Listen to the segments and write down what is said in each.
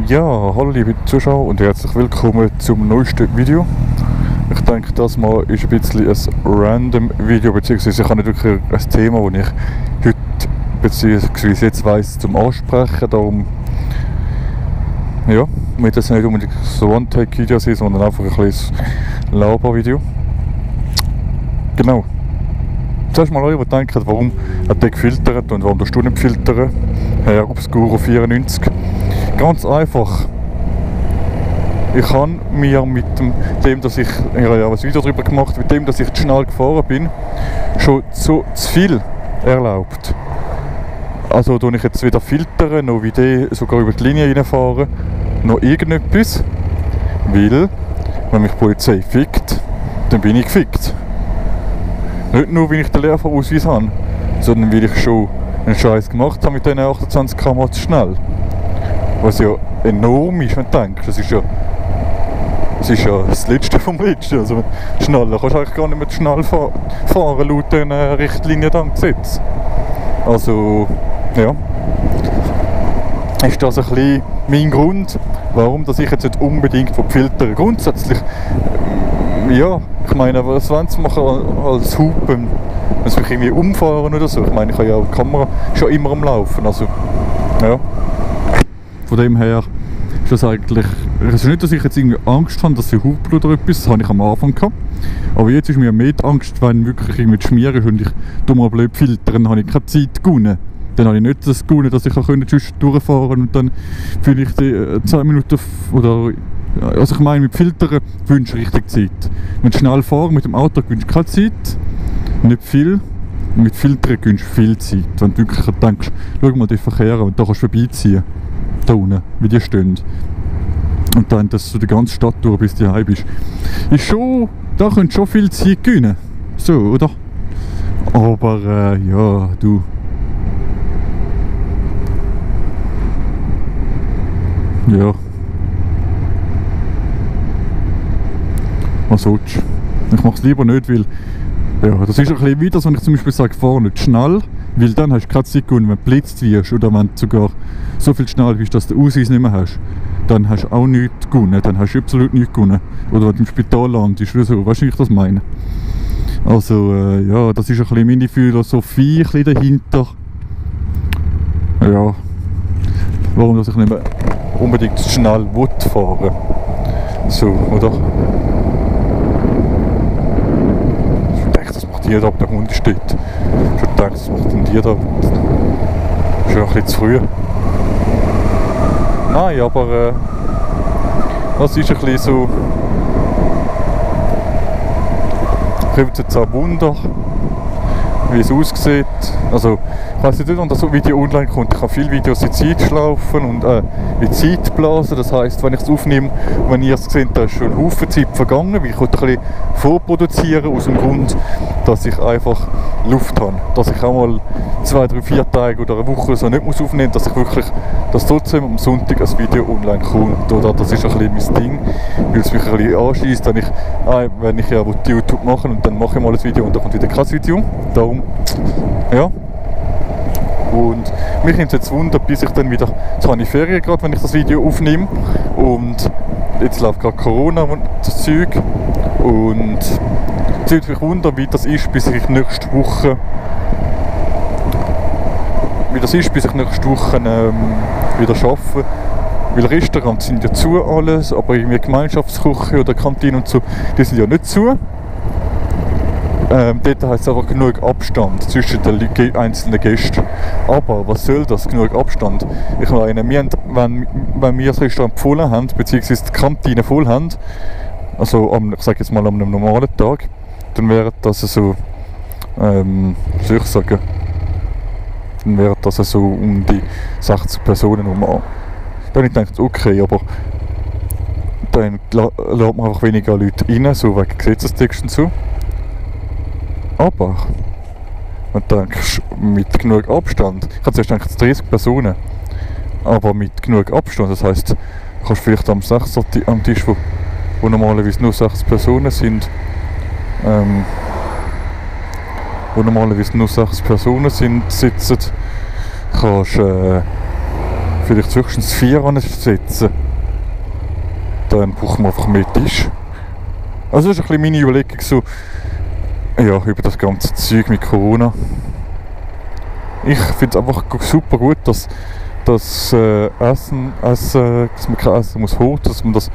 Ja, hallo liebe Zuschauer und herzlich willkommen zum neuesten Video. Ich denke, das mal ist ein bisschen ein random Video, beziehungsweise ich habe nicht wirklich ein Thema, das ich heute beziehungsweise jetzt weiss zum Ansprechen. Darum, ja, wird das nicht unbedingt so One-Take-Video sein, sondern einfach ein kleines Laber-Video. Genau. Zuerst mal euch, die denken, warum hat der gefiltert und warum darfst du nicht filtern? Herr Obscuro94. Ganz einfach. Ich habe mir mit dem, dass ich ja ein Video darüber gemacht, mit dem, dass ich zu schnell gefahren bin, schon zu viel erlaubt. Also tue ich jetzt wieder filtern, noch wie die sogar über die Linie reinfahren, noch irgendetwas, weil wenn mich die Polizei fickt, dann bin ich gefickt. Nicht nur, weil ich den Lehrfahrausweis habe, sondern weil ich schon einen Scheiß gemacht habe mit diesen 28 km zu schnell. Was ja enorm ist, wenn du denkst, das ist ja das Letzte vom Letzten. Also schneller kannst du eigentlich gar nicht mehr schnell fahren laut den Richtlinien dann Gesetz. Also, ja. Ist das ein bisschen mein Grund, warum dass ich jetzt nicht unbedingt filtern. Grundsätzlich, ja, ich meine, was wollen sie machen als Hupen? Wenn sie mich irgendwie umfahren oder so? Ich meine, ich habe ja die Kamera schon immer am Laufen, also, ja. Von dem her ist das eigentlich, es ist nicht, dass ich jetzt irgendwie Angst habe, dass sie hupen oder etwas, das habe ich am Anfang gehabt. Aber jetzt ist mir mehr die Angst, wenn wirklich irgendwie Schmier ist und ich mal blöd filtern, dann habe ich keine Zeit gewonnen. Dann habe ich nicht das gewonnen, dass ich durchfahren kann und dann fühle ich die 10 Minuten oder, also ich meine, mit Filtern gewünscht richtig Zeit. Wenn du schnell fahren mit dem Auto gewünscht keine Zeit, nicht viel. Mit Filtern gewünscht viel Zeit. Wenn du wirklich denkst, schau mal den Verkehr und da kannst du vorbeiziehen. Da unten, wie die stehen. Und dann, dass du die ganze Stadt durch bis du heim bist. Ist schon, da könntest du schon viel Zeit gewinnen. So, oder? Aber, ja, du. Ja. Was sollst du? Ich mache es lieber nicht, weil ja, das ist ein bisschen wie das, wenn ich zum Beispiel sage, fahr nicht schnell, weil dann hast du keine Zeit gewonnen, wenn du blitzt wirst oder wenn du sogar so viel schnell bist, dass du den Ausweis nicht mehr hast. Dann hast du auch nichts gewonnen, dann hast du absolut nichts gewonnen. Oder wenn du im Spital landest oder so, weißt du, wie ich das meine? Also, ja, das ist ein bisschen meine Philosophie ein bisschen dahinter. Ja, warum dass ich nicht mehr unbedingt schnell fahren will. So, oder? Die da, der Hund steht. Ich habe gedacht, was macht denn die da? Schon ein bisschen zu früh. Nein, aber das ist ein bisschen so. Ich habe jetzt auch Wunder, wie es aussieht. Also, ich weiss nicht, wann das Video online kommt. Ich kann viele Videos in Zeit schlaufen und in Zeit blasen. Das heisst, wenn ich es aufnehme und wenn ihr es seht, da ist schon ein Haufen Zeit vergangen. Weil ich wollte ein bisschen vorproduzieren, aus dem Grund, dass ich einfach Luft habe. Dass ich auch mal 2, 3, 4 Tage oder eine Woche so nicht muss aufnehmen, dass ich wirklich, dass trotzdem am Sonntag ein Video online kommt. Oder das ist ein bisschen mein Ding, weil es mich ein bisschen anschießt, wenn ich ja YouTube machen und dann mache ich mal ein Video und dann kommt wieder kein Video. Darum, ja. Und mich nimmt es jetzt Wunder, bis ich dann wieder, jetzt habe ich Ferien gerade, wenn ich das Video aufnehme und jetzt läuft gerade Corona das Zeug und es nimmt mich Wunder, wie das ist, bis ich nächste Woche wieder arbeite. Weil Restaurants sind ja zu alles, aber irgendwie Gemeinschaftsküche oder Kantine und so, die sind ja nicht zu. Dort heisst es einfach genug Abstand zwischen den einzelnen Gästen. Aber was soll das, genug Abstand? Ich meine, wenn wir das Restaurant voll haben, beziehungsweise die Kantine voll haben, also ich sage jetzt mal an einem normalen Tag, dann wäre das so, wie soll ich sagen, dann wäre das so um die 60 Personen herum. Dann habe ich gedacht, okay, aber dann lässt man einfach weniger Leute rein, so wegen Gesetzestext und so. Aber, wenn du denkst, mit genug Abstand, ich habe zuerst gedacht 30 Personen, aber mit genug Abstand, das heisst, du kannst vielleicht am Tisch, wo normalerweise nur 6 Personen sind, sitzen, kannst vielleicht höchstens 4 ansetzen. Dann braucht man einfach mehr Tisch. Also das ist ein bisschen meine Überlegung so, ja, über das ganze Zeug mit Corona. Ich finde es einfach super gut, dass dass man kein Essen muss holen, dass man das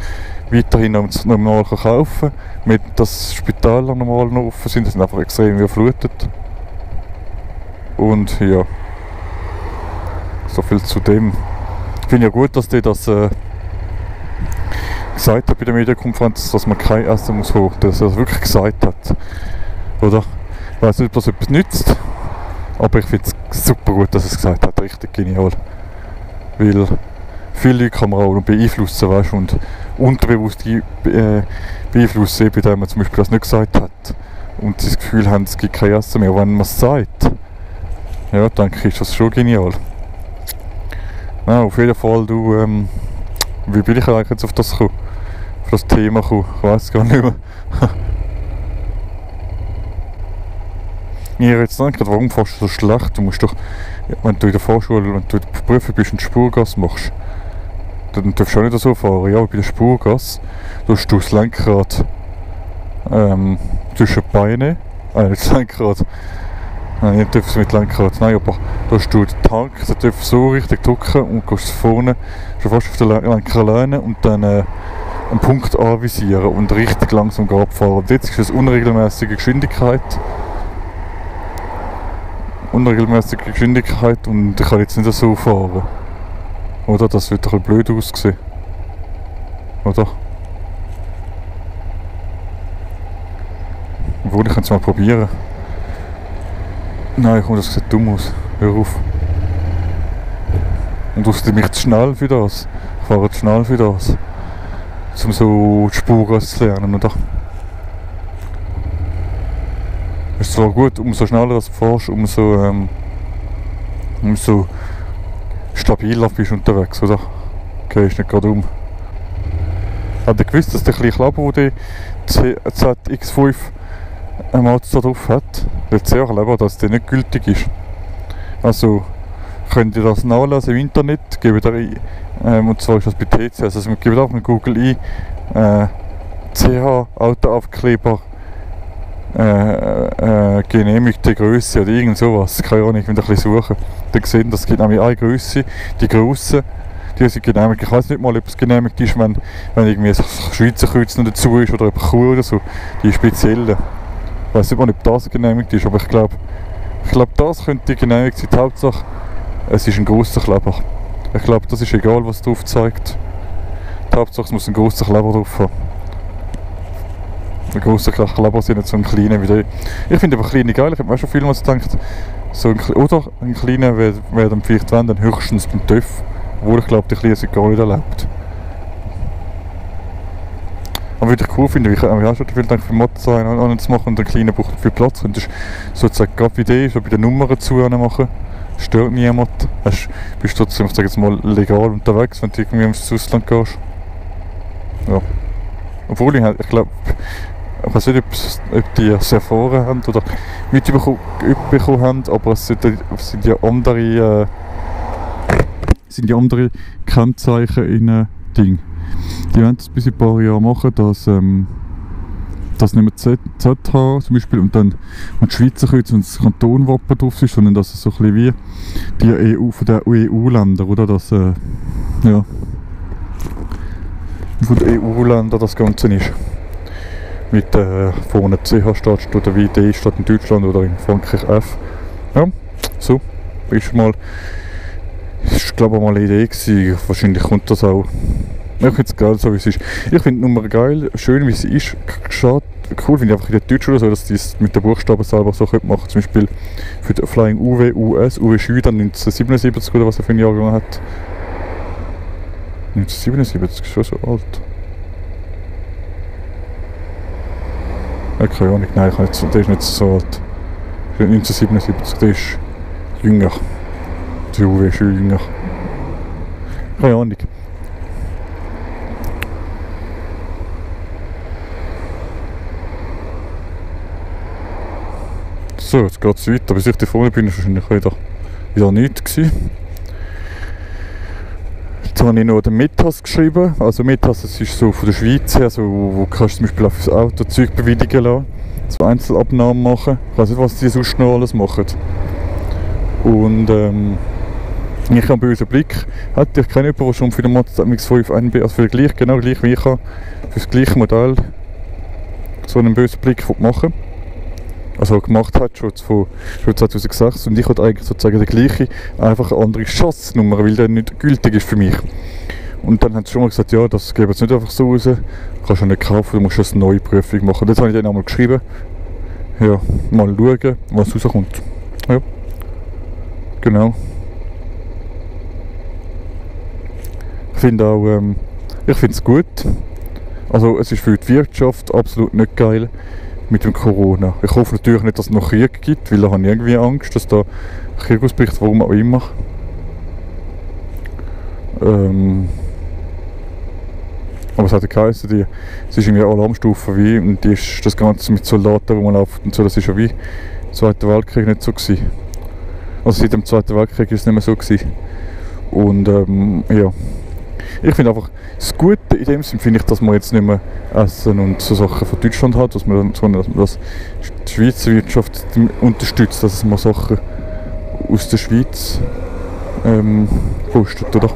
weiterhin normal kaufen kann. Dass Spitäler normal noch offen sind, das sind einfach extrem überflutet. Und ja, so viel zu dem. Ich finde ja gut, dass die das gesagt hat bei der Medienkonferenz, dass man kein Essen muss holen, dass er das wirklich gesagt hat. Oder? Ich weiß nicht, ob das etwas nützt, aber ich finde es super gut, dass er es gesagt hat, richtig genial. Weil viele Leute kann man auch noch beeinflussen, weißt du, und unterbewusst beeinflussen, bei denen man zum Beispiel das nicht gesagt hat und sie das Gefühl haben, es gibt kein Essen mehr. Wenn man es sagt, ja, denke ich, ist das schon genial. Ja, auf jeden Fall, wie bin ich eigentlich jetzt auf das gekommen? Auf das Thema gekommen? Ich weiss gar nicht mehr. Ich habe jetzt gedacht, warum fährst du so schlecht? Du musst doch, wenn du in der Fahrschule, wenn du in der Prüfung bist und Spurgas machst, dann darfst du auch nicht so fahren. Ja, bei der Spurgas tust du das Lenkrad zwischen die Beine, nicht das Lenkrad, nein, nicht darfst du mit Lenkrad, nein, aber da hast du den Tank, da darfst du so richtig drücken und gehst vorne, schon fast auf den Lenker lehnen und dann einen Punkt anvisieren und richtig langsam abfahren. Und jetzt ist das unregelmäßige Geschwindigkeit und ich kann jetzt nicht so fahren. Oder? Das wird doch ein bisschen blöd aussehen. Oder? Obwohl, ich kann es mal probieren. Nein, komm, das sieht dumm aus. Hör auf. Und außerdem mich zu schnell für das. Ich fahre zu schnell für das. Um so die Spur zu lernen, oder? Es ist zwar gut, umso schneller du fährst, umso stabiler bist du unterwegs, oder? Gehst nicht gerade um. Habt ihr gewusst, dass der kleine Kleber, der die ZX5 Mazda drauf hat, der CR-Kleber, dass der nicht gültig ist? Also könnt ihr das nachlesen im Internet, gebt ihr ein, und zwar ist das bei TC, also man gebt auch mit Google ein, CH Autoaufkleber genehmigte Größe oder irgend sowas, keine Ahnung, ich will ein bisschen suchen. Dann sehen, das gibt nämlich eine Größe, die grossen, die sind genehmigt. Ich weiß nicht mal, ob es genehmigt ist, wenn irgendwie ein Schweizer Kreuz noch dazu ist oder eine Kuh oder so, die speziellen. Ich weiß nicht mal, ob das genehmigt ist, aber ich glaube, das könnte genehmigt sein. Die Hauptsache, es ist ein grosser Kleber. Ich glaube, das ist egal, was drauf zeigt. Die Hauptsache, es muss ein grosser Kleber drauf haben. Ein grosser Kleber sind nicht so ein kleiner wie der. Ich finde aber kleine geil, ich habe mir auch schon vielmals gedacht, so ein kleiner wäre dann vielleicht dann höchstens beim TÜV, obwohl ich glaube, die Kleinen sind gar nicht erlaubt. Aber würde ich cool finden, ich habe auch schon viel gedacht, für Motorrad zu machen und einen kleinen braucht viel Platz. Könntest sozusagen gerade wie die, so bei den Nummern zu machen. Stört niemand. Bist trotzdem, ich sage jetzt mal, legal unterwegs, wenn du irgendwie ins Ausland gehst. Ja. Obwohl ich glaube, ich weiß nicht, ob die es erfahren haben oder mitbekommen haben, aber es sind ja andere Kennzeichen in Ding. Die werden das bis ein paar Jahre machen, dass nicht mehr ZH zum Beispiel und dann und die Schweizer Kreuz, wenn das Kantonwappen drauf ist, sondern dass es so ein bisschen wie die EU von den EU-Ländern, oder? Dass, ja, von den EU-Ländern das Ganze ist. Mit vorne CH steht oder wie D steht in Deutschland oder in Frankreich F. Ja, so. Ist glaube ich mal eine Idee gewesen. Wahrscheinlich kommt das auch. Ich finde es geil, so wie es ist. Ich finde die Nummer geil, schön wie sie ist. Schade, cool finde ich einfach in der Deutschen so, dass die es mit den Buchstaben selber so machen können. Zum Beispiel für die Flying Uwe, US, Uwe Schü dann 1977 oder was er für ein Jahrgang hat. 1977 ist schon so alt. Ja, keine Ahnung, nein, der ist nicht so alt. 1977, der ist jünger. Der Uwe ist schon jünger. Keine Ahnung. So, jetzt geht es weiter. Bis ich da vorne bin, war wahrscheinlich wieder nichts gewesen. Da habe ich noch den Metas geschrieben. Also Metas, das ist so von der Schweiz her, also wo kannst du zum Beispiel auf das Auto Zeug bewilligen lassen, so Einzelabnahmen machen. Ich weiß nicht, was die sonst noch alles machen. Und ich habe einen bösen Blick. Ich kenne jemanden, der schon für den Mazda MX-5 also für genau gleich wie ich habe, für das gleiche Modell so einen bösen Blick machen. Also gemacht hat, schon 2006. Und ich wollte eigentlich sozusagen der gleiche, einfach eine andere Schatznummer, weil der nicht gültig ist für mich. Und dann hat sie schon mal gesagt, ja, das geben wir nicht einfach so raus, kannst du nicht kaufen, du musst eine neue Prüfung machen. Und jetzt habe ich dann einmal geschrieben, ja, mal schauen, was rauskommt. Ja, genau. Ich finde auch, ich finde es gut. Also es ist für die Wirtschaft absolut nicht geil mit dem Corona. Ich hoffe natürlich nicht, dass es noch Krieg gibt, weil da habe ich irgendwie Angst, dass da Krieg ausbricht, warum auch immer. Aber es hat ja geheißen, es ist irgendwie Alarmstufe wie, und die ist das Ganze mit Soldaten, wo man läuft und so, das ist ja wie im Zweiten Weltkrieg nicht so gewesen. Also seit dem Zweiten Weltkrieg ist es nicht mehr so gewesen. Und ja. Ich finde einfach, das Gute in dem Sinn finde ich, dass man jetzt nicht mehr Essen und so Sachen von Deutschland hat, sondern dass man die Schweizer Wirtschaft unterstützt, dass man Sachen aus der Schweiz postet, oder?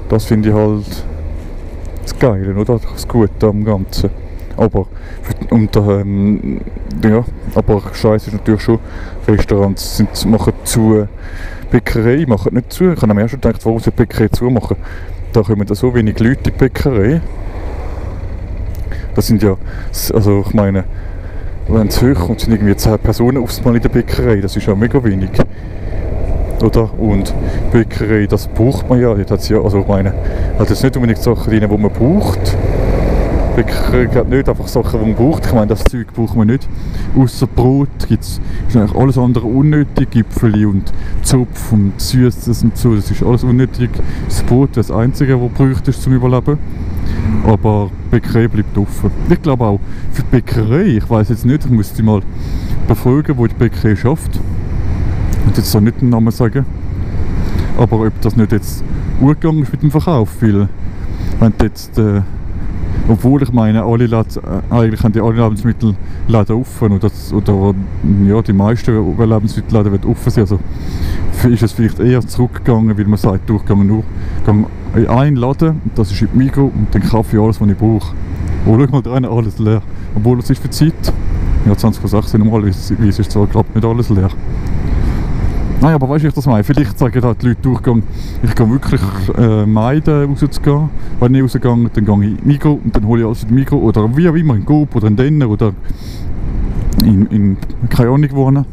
Das finde ich halt das Geile, oder? Das Gute am Ganzen. Aber, ja, aber Scheiße ist natürlich schon, Restaurants machen zu, Bäckerei machen nicht zu. Ich habe mir schon gedacht, warum sie die Bäckerei zumachen? Da kommen da so wenig Leute in die Bäckerei. Das sind ja, also ich meine, wenn es hochkommt, sind irgendwie 10 Personen aufs Mal in der Bäckerei, das ist ja mega wenig. Oder? Und Bäckerei, das braucht man ja, also ich meine, hat jetzt nicht unbedingt Sachen drin, die man braucht. Bäckerei hat nicht einfach Sachen, die man braucht. Ich meine, das Zeug braucht man nicht. Außer Brot ist eigentlich alles andere unnötig. Gipfeli und Zopf und Süßes und so, das ist alles unnötig. Das Brot ist das Einzige, was du bräuchtest zum Überleben. Aber die Bäckerei bleibt offen. Ich glaube auch, für die Bäckerei, ich weiß jetzt nicht, ich muss die mal befragen, wo die Bäckerei schafft. Ich will jetzt auch nicht den Namen sagen. Aber ob das nicht jetzt umgegangen ist mit dem Verkauf, weil wenn jetzt obwohl ich meine, eigentlich haben die alle Lebensmittelläden offen oder ja, die meisten Lebensmittelläden werden offen sein. Also ist es vielleicht eher zurückgegangen, weil man sagt, ich gehe nur in einen Laden, das ist in die Migros und dann kaufe ich alles, was ich brauche. Oh, schau mal, da ist alles leer. Obwohl es ist für die Zeit. Ja, 20:16 normalerweise ist zwar gerade nicht alles leer. Nein, aber weißt du, wie ich das meine? Vielleicht sagen halt die Leute, ich gehe wirklich meiden, rauszugehen. Wenn ich rausgehe, dann gehe ich in die Migros und dann hole ich alles in die Migros oder wie auch immer, in Coop oder in Denner oder in keine Ahnung wohnen.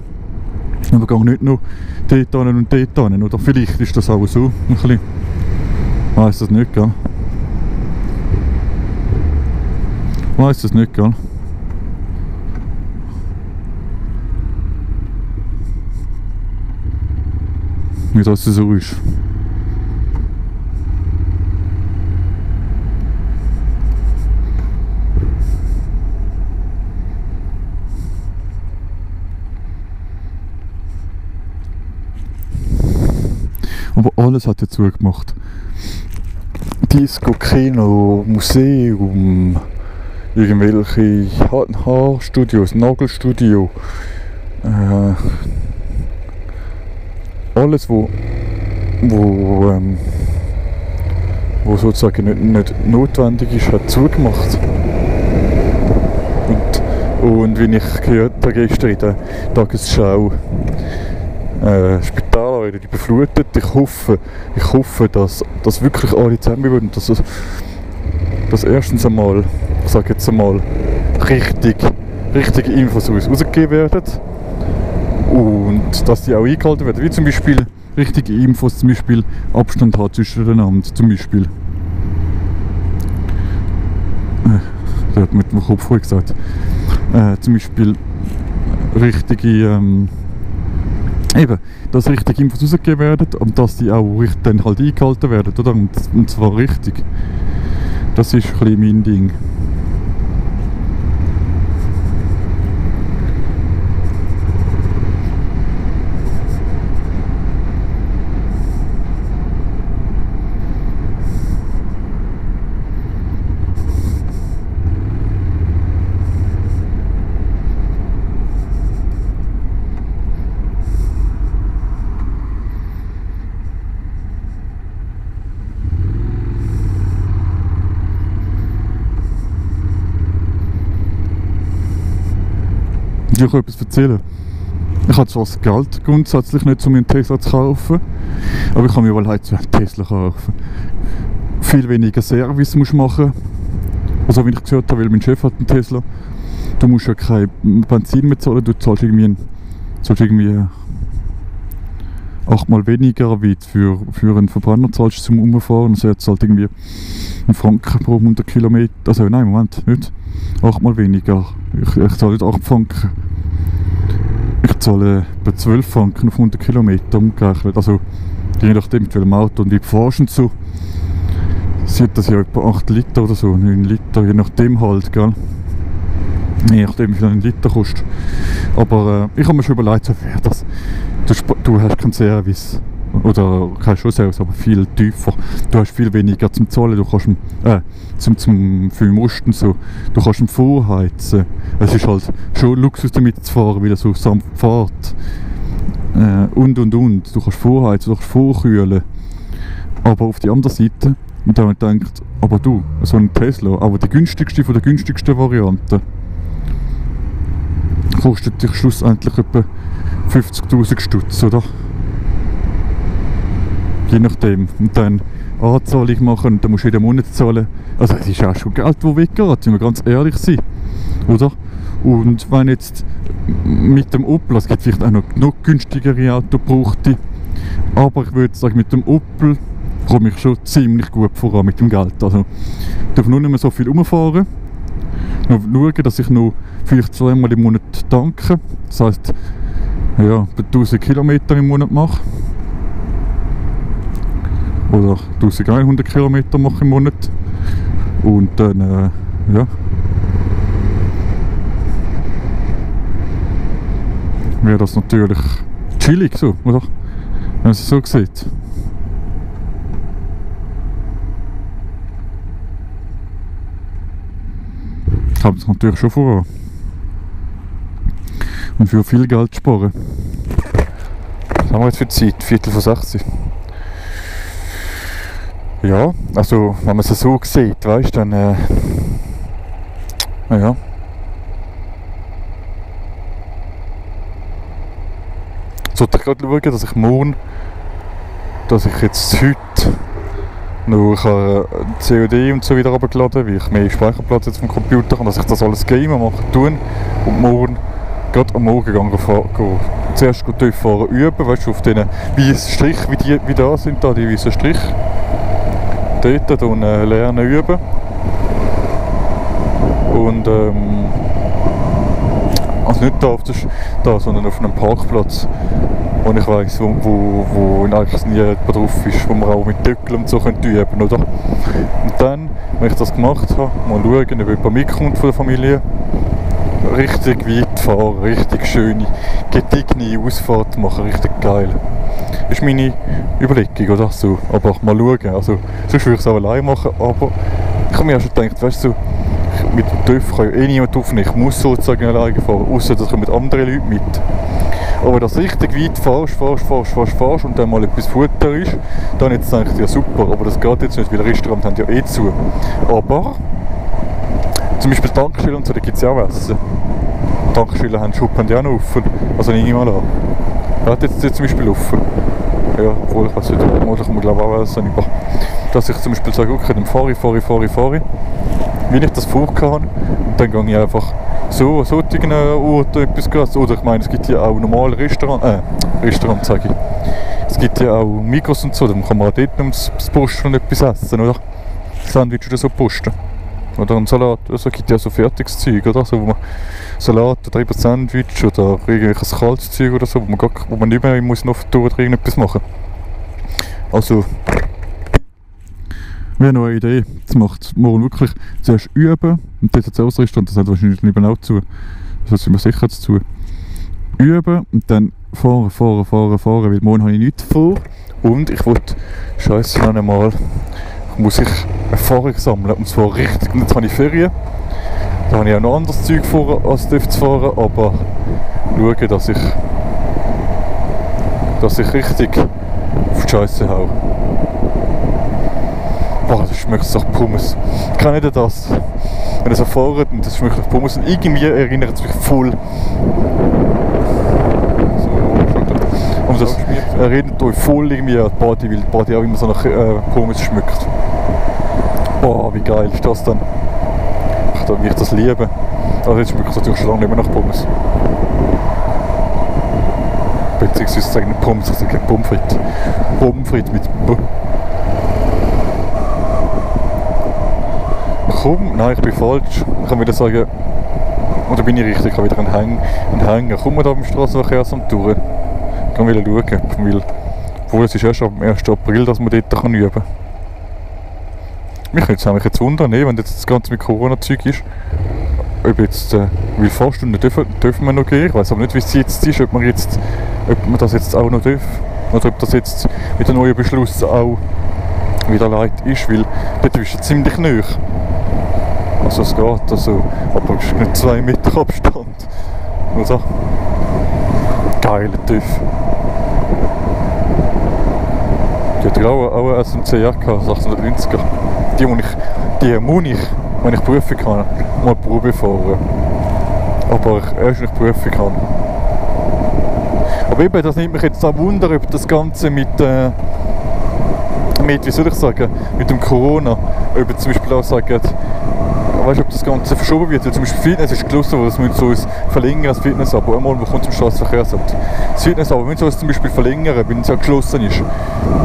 Aber gehe nicht nur dort hin und dort hin. Oder vielleicht ist das auch so, ein bisschen. Ich weiss das nicht, gell? Ich weiss das nicht, gell? Wie das so ist. Aber alles hat ja zugemacht. Disco, Kino, Museum, irgendwelche Haarstudios, Nagelstudio. Alles, wo sozusagen nicht notwendig ist, hat zugemacht. Und wie ich gehört habe gestern in der Tagesschau, Spitäler werden überflutet. Ich hoffe, dass wirklich alle zusammenbleiben und dass erstens einmal, ich sage jetzt einmal, richtige Infos rausgegeben werden. Und dass die auch eingehalten werden, wie zum Beispiel richtige Infos, zum Beispiel Abstand hat zwischeneinander, zum Beispiel. Der hat mit dem Kopf voll gesagt. Zum Beispiel richtige, eben, dass richtige Infos rausgegeben werden und dass die auch dann halt eingehalten werden, oder? Und zwar richtig. Das ist ein bisschen mein Ding. Ich kann etwas erzählen. Ich habe zwar das Geld grundsätzlich nicht, um mir einen Tesla zu kaufen, aber ich kann mir wohl heute einen Tesla kaufen. Viel weniger Service musst du machen. Also wie ich gehört habe, weil mein Chef hat einen Tesla. Du musst ja kein Benzin mehr zahlen, du zahlst irgendwie 8-mal weniger, wie du für einen Verbrenner zahlst zum Umfahren. Also er zahlt irgendwie einen Franken pro 100 Kilometer. Also nein, Moment, nicht 8-mal weniger. Ich zahle nicht 8 Franken. Ich zahle etwa 12 Franken auf 100 Kilometer umgerechnet. Also je nachdem mit welchem Auto und wie du fährst und so. Sieht das ja etwa 8 Liter oder so, 9 Liter, je nachdem halt, gell. Je nachdem wie viel ein Liter kostet. Aber ich habe mir schon überlegt, so wäre das. Du hast keinen Service. Oder kein schon Service, aber viel tiefer. Du hast viel weniger zum Zahlen. Du kannst zum für den Osten so. Du kannst ihn vorheizen. Es ist halt schon Luxus damit zu fahren, weil er so sanft fährt. Und. Du kannst vorheizen, du kannst vorkühlen. Aber auf die andere Seite, und dann denkt, aber du, so ein Tesla, aber die günstigste von der günstigsten Variante, kostet dich schlussendlich etwa 50'000 Stutz, oder? Je nachdem. Und dann Anzahlung machen und dann musst du jeden Monat zahlen. Also es ist auch schon Geld, das weggeht, wenn wir ganz ehrlich sind. Oder? Und wenn jetzt mit dem Opel, es gibt vielleicht auch noch günstigere Autos bräuchte, aber ich würde sagen, mit dem Opel komme ich schon ziemlich gut voran mit dem Geld. Also ich darf nur nicht mehr so viel rumfahren. Noch schauen, dass ich noch vielleicht 2-mal im Monat tanke. Das heisst, ja, 1000 Kilometer im Monat mache. Oder 1100 Kilometer mache im Monat. Und dann, ja. Wäre das natürlich chillig so, oder? Wenn man es so sieht. Ich habe es natürlich schon vor. Und für viel Geld sparen. Was haben wir jetzt für Zeit? 5:45. Ja, also wenn man es so sieht, weißt du, dann ja. Sollte ich gerade schauen, dass ich morgen, dass ich jetzt heute noch COD und so wieder runtergeladen, weil ich mehr Speicherplatz jetzt vom Computer habe, dass ich das alles gamen machen tun und morgen, gerade am Morgen gehen, zuerst tief fahren üben, weißt du, auf diesen weißen Strich, wie da sind, da die weißen Strich. Dort und lernen üben. Und also nicht da, sondern auf einem Parkplatz, wo ich weiss, wo eigentlich nie jemand drauf ist, wo man auch mit Töckeln und so üben können, oder? Und dann, wenn ich das gemacht habe, mal schauen, ob jemand mitkommt von der Familie, richtig weit fahren, richtig schöne, gediegene Ausfahrt machen, richtig geil. Das ist meine Überlegung, oder? So, aber mal schauen, also sonst würde ich es auch allein machen, aber ich habe mir auch schon gedacht, weißt du, mit dem TÜV kann ja eh niemand aufnehmen, ich muss sozusagen alleine fahren, außer dass ich mit anderen Leuten mit. Aber dass du richtig weit fährst und dann mal etwas Futter ist, dann jetzt denke ich, ja super, aber das geht jetzt nicht, weil Restaurants haben ja eh zu. Aber zum Beispiel Tankstellen und so, da gibt es ja auch Essen. Tankstellen haben Schuppen ja auch noch offen, also nehme ich mal an. Er hat jetzt zum Beispiel offen. Ja, obwohl ich weiß nicht, ich kann mir glaube auch essen, aber dass ich zum Beispiel sage, okay, dann fahre ich, wie ich das vorgehabt habe, und dann gehe ich einfach so an solchen Orten etwas essen. Oder ich meine, es gibt ja auch normale Restaurants, sage ich. Es gibt ja auch Migros und so, dann kann man auch dort ums Posten etwas essen, oder? Sandwich oder so posten. Oder ein Salat, also gibt ja so fertiges Zeug, oder? So, wo man Salat oder eben Sandwich oder irgendwelches kaltes Zeug oder so, wo man nicht mehr muss noch oder irgendetwas machen. Also, wäre noch eine Idee. Das macht morgen wirklich zuerst üben und dort hat es auch das Restaurant, das hat wahrscheinlich lieber auch zu. Das sind wir sicher zu. Üben und dann fahren, weil morgen habe ich nichts vor. Und ich wollte, scheisse noch einmal, muss ich Erfahrung sammeln, und zwar richtig. Und jetzt habe ich Ferien, da habe ich auch noch anderes Zeug vor, als zu fahren, aber schauen, dass ich richtig auf die Scheisse haue. Boah, das schmeckt so Pommes. Kennt ihr das? wenn ihr so fahrt und das schmeckt nach Pommes und irgendwie erinnert es mich voll. Und das erinnert euch voll irgendwie an die Party, weil die Party auch immer so nach Pommes schmeckt. Boah, wie geil ist das dann? Wie ich das liebe. Also jetzt schmeckt es natürlich schon lange nicht mehr nach Pommes. Beziehungsweise sagen nicht Pommes, ich sage Pommes frites. Pommes frites mit B. Komm, nein, ich bin falsch. Ich kann wieder sagen, oder bin ich richtig, ich habe wieder einen Hänger. Kommen wir da beim Strassenverkehrsamt durch? Ich kann wieder schauen, weil obwohl es ist erst am 1. April, dass man dort üben kann. Mich würde es eigentlich jetzt wundern, wenn jetzt das Ganze mit Corona-Zeug ist, ob jetzt, weil Fahrstunden dürfen wir noch gehen. Ich weiß aber nicht, wie es jetzt ist, ob man das jetzt auch noch dürfen. Oder ob das jetzt mit dem neuen Beschluss auch wieder leid ist, weil dort ist es ziemlich nahe. Also es geht, also, aber es ist nicht 2 Meter Abstand. Also, geiler TÜV. Die hat auch eine SMC gehabt, 690er. Die muss ich, wenn ich Prüfung kann, mal Probe fahren. Aber erst wenn ich Prüfung kann. Aber eben, das nimmt mich jetzt auch Wunder, ob das Ganze mit wie soll ich sagen, mit dem Corona, ob jetzt zum Beispiel auch sagen, weißt du, ob das Ganze verschoben wird, weil zum Beispiel Fitness ist geschlossen, das müssen so uns verlängern, das Fitnessabo. Einmal, wo kommt zum Straßenverkehrsamt. Das Fitnessabo müssen wir uns zum Beispiel verlängern, wenn es ja geschlossen ist.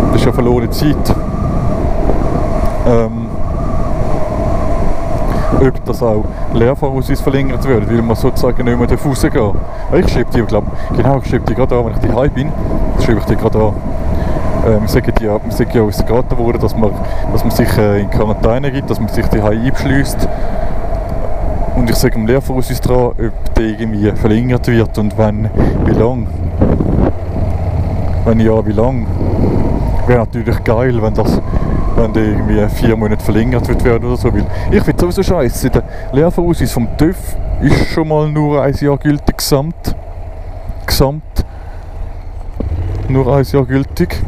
Das ist ja verlorene Zeit. Ob das auch Lehrfahrausweis verlängert wird, weil man sozusagen nicht mehr rausgehen darf. Ich schreibe die, ich schreibe die gerade an, wenn ich daheim bin. Das schreibe ich die gerade an. Wir sagen ja uns geraten worden, dass man sich in Quarantäne gibt, dass man sich daheim einschliesst. Und ich sage dem Lehrfahrausweis dran, ob der irgendwie verlängert wird und wenn, wie lang. Wenn ja, wie lang. Wäre natürlich geil, wenn der irgendwie 4 Monate verlängert wird werden oder so. Weil ich finde sowieso scheiße. Der Lehrfahrausweis vom TÜV ist schon mal nur 1 Jahr gültig gesamt. Nur 1 Jahr gültig.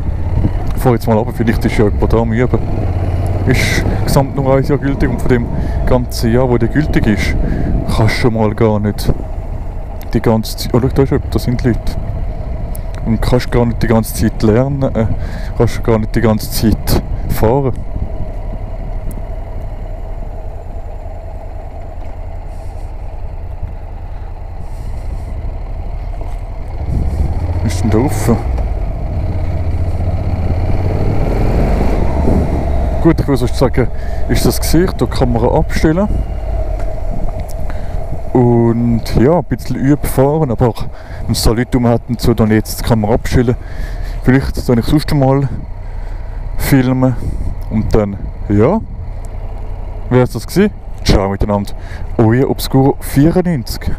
Ich fahre jetzt mal ab, vielleicht ist ja jemand da am Üben. Ist gesamt nur 1 Jahr gültig und von dem ganzen Jahr, wo der gültig ist, kannst du schon mal gar nicht die ganze Zeit. Oh, schau, da ist jemand, da sind Leute. Und kannst gar nicht die ganze Zeit lernen, kannst gar nicht die ganze Zeit fahren. Ist denn da offen? Gut, ich würde sonst sagen, ist das Gesicht, da kann man abstellen. Und ja, ein bisschen üben fahren, aber wenn es da Leute rum hätten, so dann jetzt kann man abstellen. Vielleicht soll ich sonst mal filmen und dann, ja, wäre es das gewesen. Ciao miteinander, euer Obscuro 94.